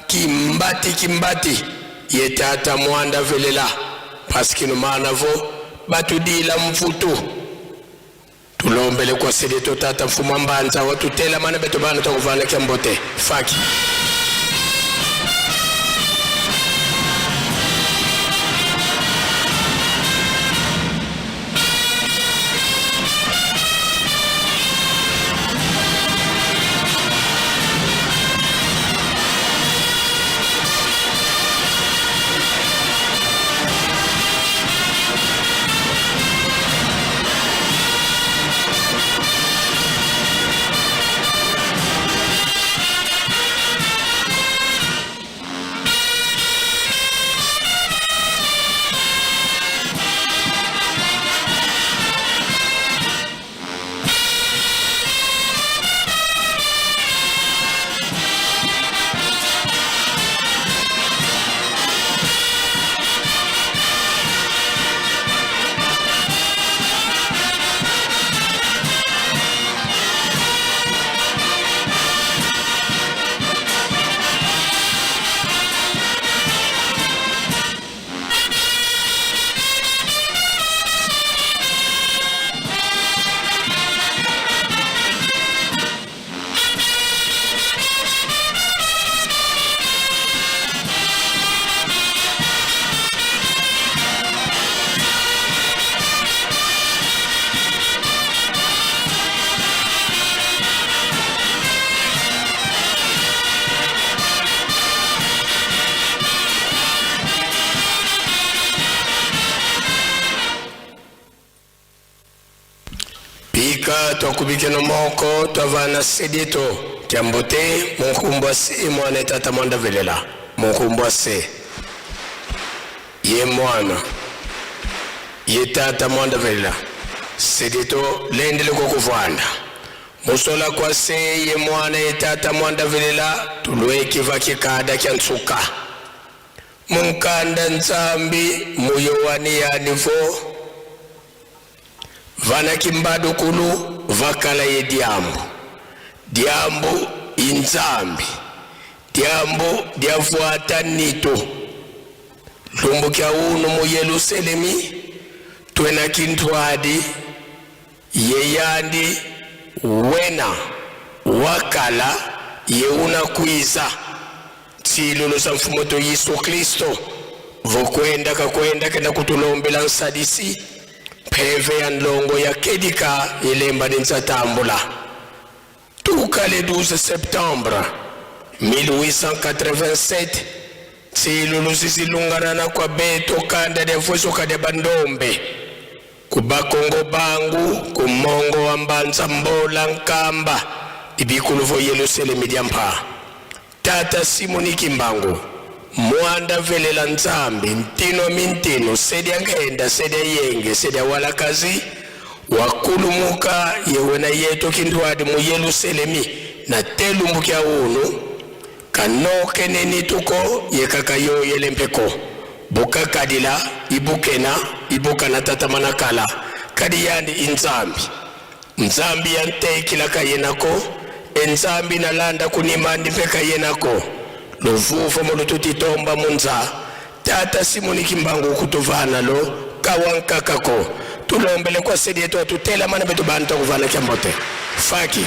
Kimbati kimbati ye tata mwanda velela paskino mana vo batudila mvutu tulombele kwa sidi to tata mfumu mbanza watutela mana beto bana tokuvana kya mbote faki. Pika twakubikeno moko twavana sedieto kyambote munkumbwa se mwana etata mwanda velela munkumbwa se ye mwana ye tata mwanda velela sedieto lendele kokuvwanda musola kwa se ye mwana ye tata mwanda velela tulweki vakikada kya nsuka Munkanda Nzambi mu Yowani yani vo vana kimbadu kulu vakala ye diambu. Diambu inzambi. Diambu diavuata nitu. Lumbu kya unu mu Yeluselemi twena kintuadi ye yandi wena wakala ye una kwiza. Tshilulu sa Mfumu to Yesu Kristo vokwenda kakwenda kenda kutulombela nsadisi mpeve ya ndlongo ya kedika ilemba ni ntsatambula tuka le 12 septembre 1887 tshilulu zizilunganana kwa beto kanda dia vuezoka dia bandombe Ku bakongo bangu, ku mongo wa mbanza mbola nkamba ibikulu vo Yeluselemi dia mpa. Tata Simoni Kimbangu, muanda velela Nzambi ntino mintino sedia ngenda sedia yenge sedia walakazi wakulumuka yewena yetu kinduadi mu Yeluselemi na telumbu kia unu Kanoke ne nituko yekaka yoyele mpeko bukakadila ibukena ibukana tatamana kala kadi yandi inzambi Nzambi ya ntekila kayenako e Nzambi nalanda kunima ndi mpe kayenako luvuvo mulututitomba munza Tata Simoni Kimbangu kutuvana lo kawa nkakako tulombele kwa sedi yetu atutela mana betu bantu akuvana kyambote faki.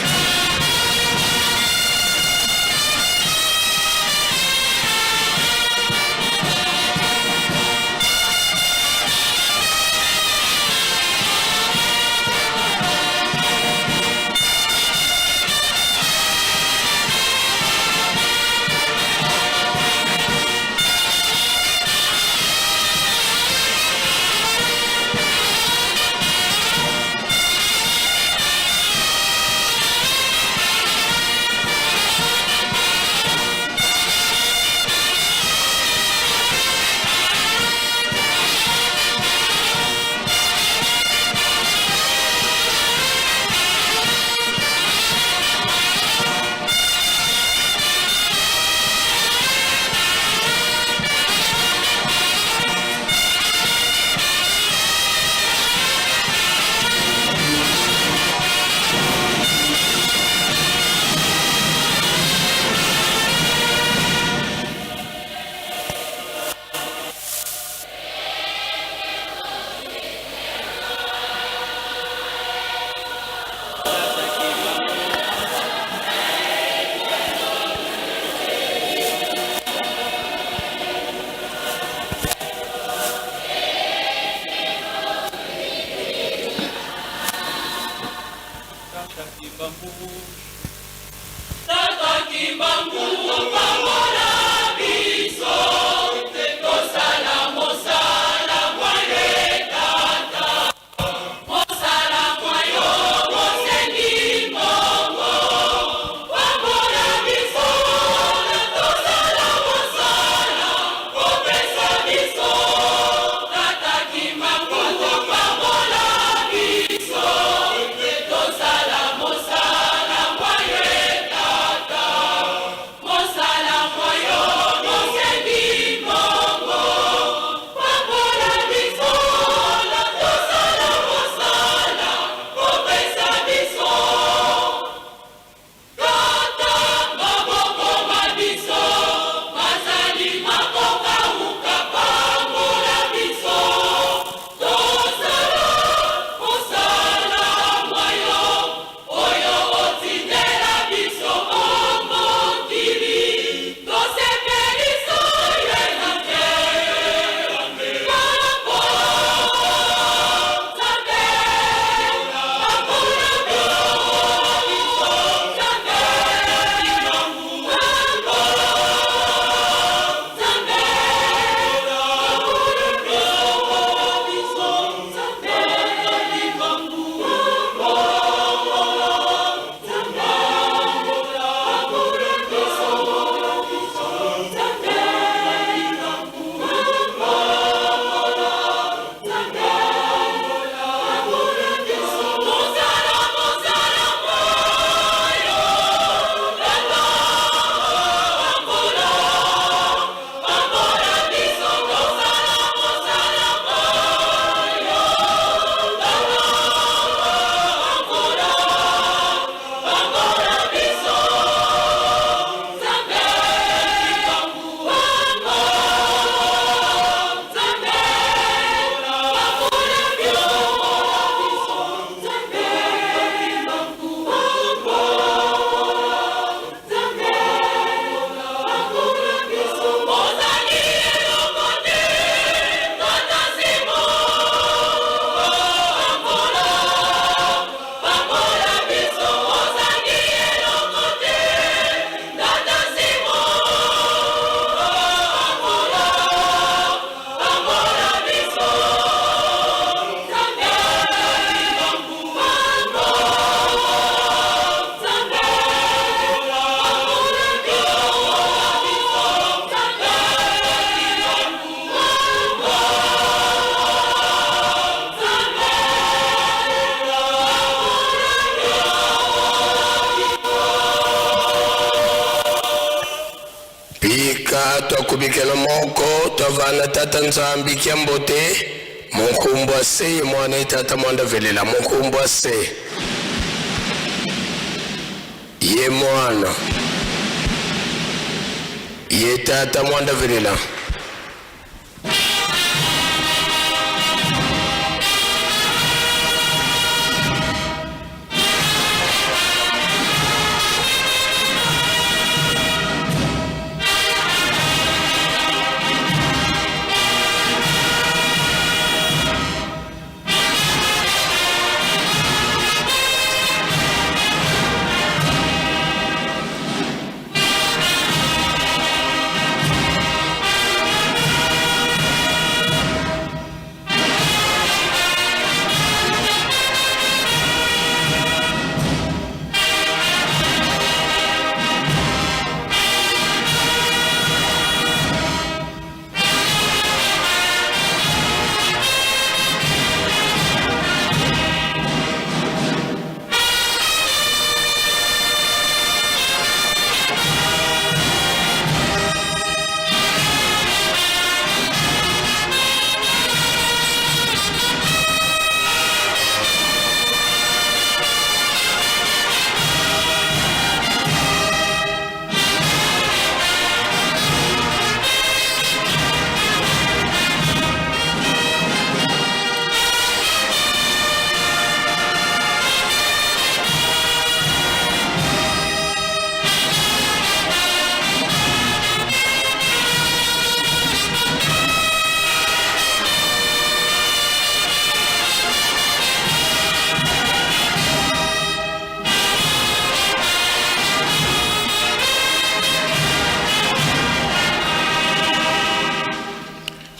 Bika twakubikela moko twavana tata Nzambi kia mbote munkumbwa se ye mwana ye tata mwanda velela munkumbwa se ye mwana ye tata mwanda velela.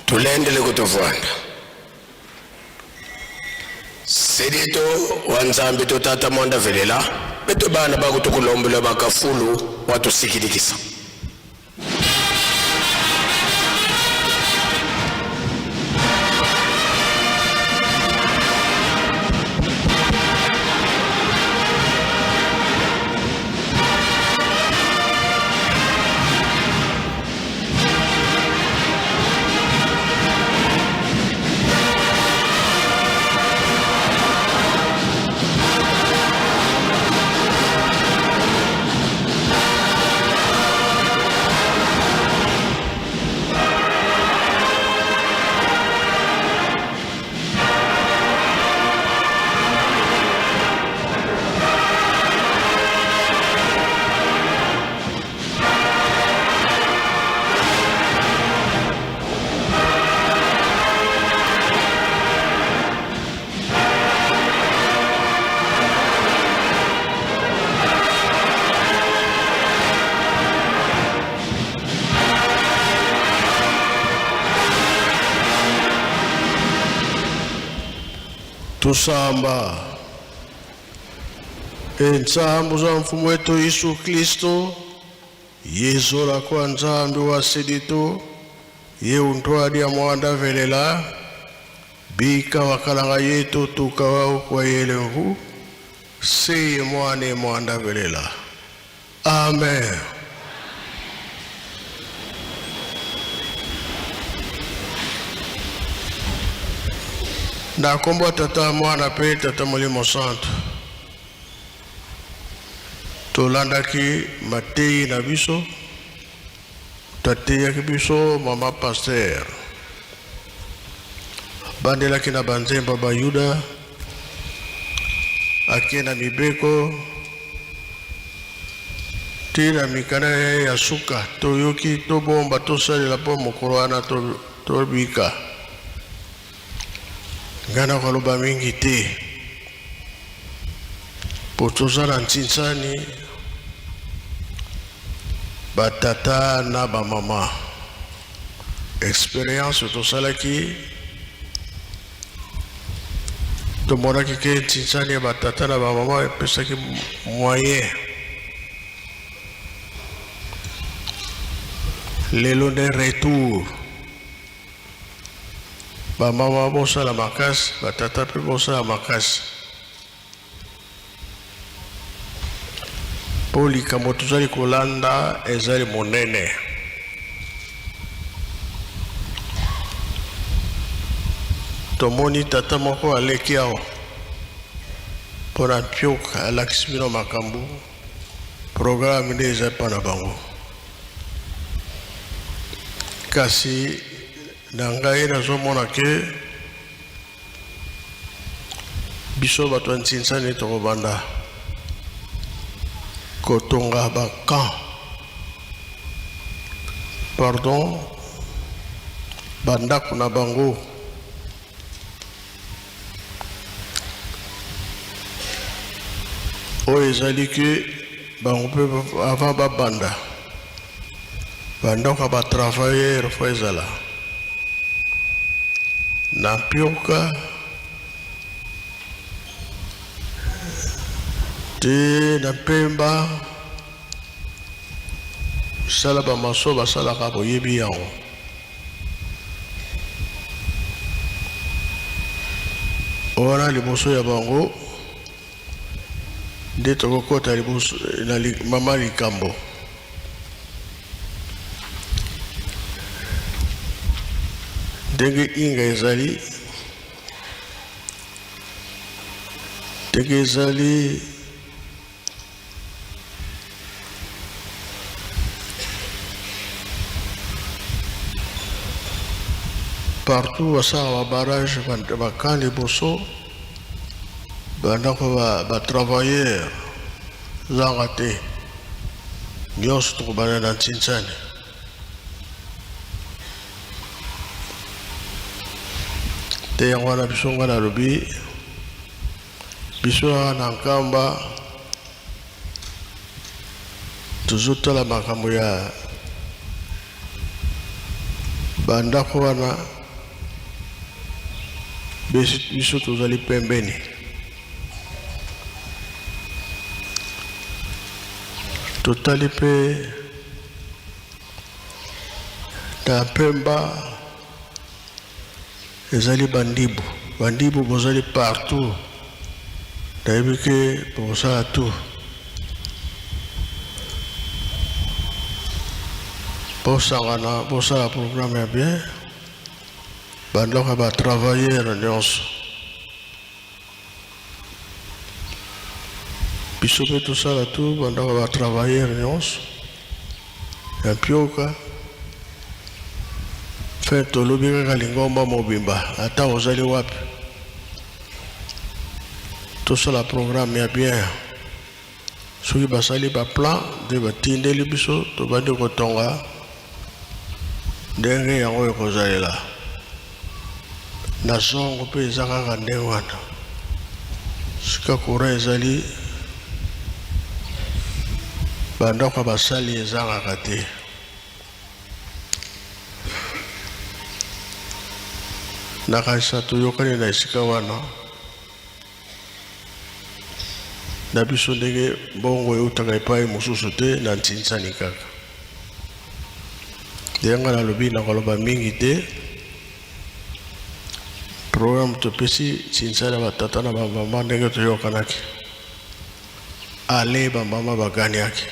Tulendele kutuvwanda Sedito wa Nzambi to tata mwanda velela beto bana bakutukulombela bakafulu watusikilikisa. Tusamba entsambu za mfumu wetu Yesu Kristo yezola kwa Nzambi wa seditu ye untwadi ya mwanda velela bika wakalanga yetu tukawa kwa yelengu seye mwane mwanda velela. Amen. Na kombo tata mwana pe tata molimo santo tolandaki mateyi na biso tateyaki biso mama pasteur bandelaki na banzembo bayuda ake na mibeko ti na mikanda ya ye ya suka toyoki tobomba tosalela mpo mokolo wana tobika. Ngai nakoloba mingi te mpo toza na ntinsani batata na bamama experience tosalaki tomonaki ke ntinsani ya batata na bamama epesaki moyen lelo nde retour bamama bosala makasi batata mpe bosala makasi mpo likambo tozali kolanda ezali monene. Tomoni tata moko aleki awa mpo na mpioka, alakisi bino makambo, programme nde eza mpa na bango. Kasi na ngai nazomona ke biso bato ya Ntsinsani tokobanda kotonga ba camp, pardon, bandako na bango. Oyo ezali ke bango mpe avant babanda bandako ya ba travailleurs fo ezala na mpioka te na mpemba sala bamaso basalaka boyebi yango. Wana liboso ya bango nde tokokota liboso na li, mama likambo. Ndenge inga ezali, ndenge ezali partout basala ba barrage ba camp liboso bandako ba travailleur zanga te nyonso tokobanda na Ntsinsani. Te yango wana biso ngai nalobi Biso awa na Nkamba tozotala makambo ya bandako wana, biso tozali pembeni. Totali mpe na Pemba. Ezali ba ndibu, ba ndibu bozali partout, nayebi ke bokosala tout bosangana bosala programme ya bien, ba ndako ya ba travailleurs nionso. Biso pe tosala tout ba ndako ya ba travailleurs nionso ya mpioka fin tolobi kaka lingomba mobimba ata ozali wapi tosala programme ya bien soki basali ba plan nde batindeli biso tobandi kotonga ndenge yango ekozalela na zongo mpe eza kaka ndenge wana sika courant ezali bandako ya basali ezangaka te nakanisa toyokani na esika wana Na biso ndenge mbongo eutaka epai mosusu te na ntinsani kaka. Ndenge ngai nalobi nakoloba mingi te. Programme topesi ntinsani ya batata na bamama ndenge toyokanaki. Ale bamama baganiaki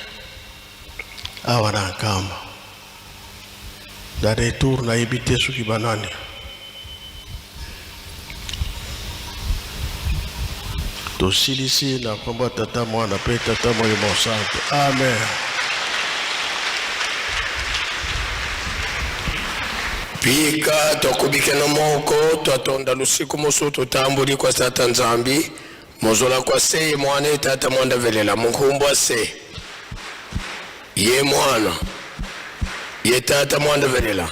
awa na Nkamba. Na retour nayebi te soki banani. Tosilisi na nkombo ya Tata, Mwana mpe Tata Molimo Santu. Amen. Pika twakubikena moko twatonda lusiku mosu tutambuli kwa Tata Nzambi mozola kwa se ye Mwana ye Tata mwanda velela munkumbwa se ye Mwana ye Tata mwanda velela.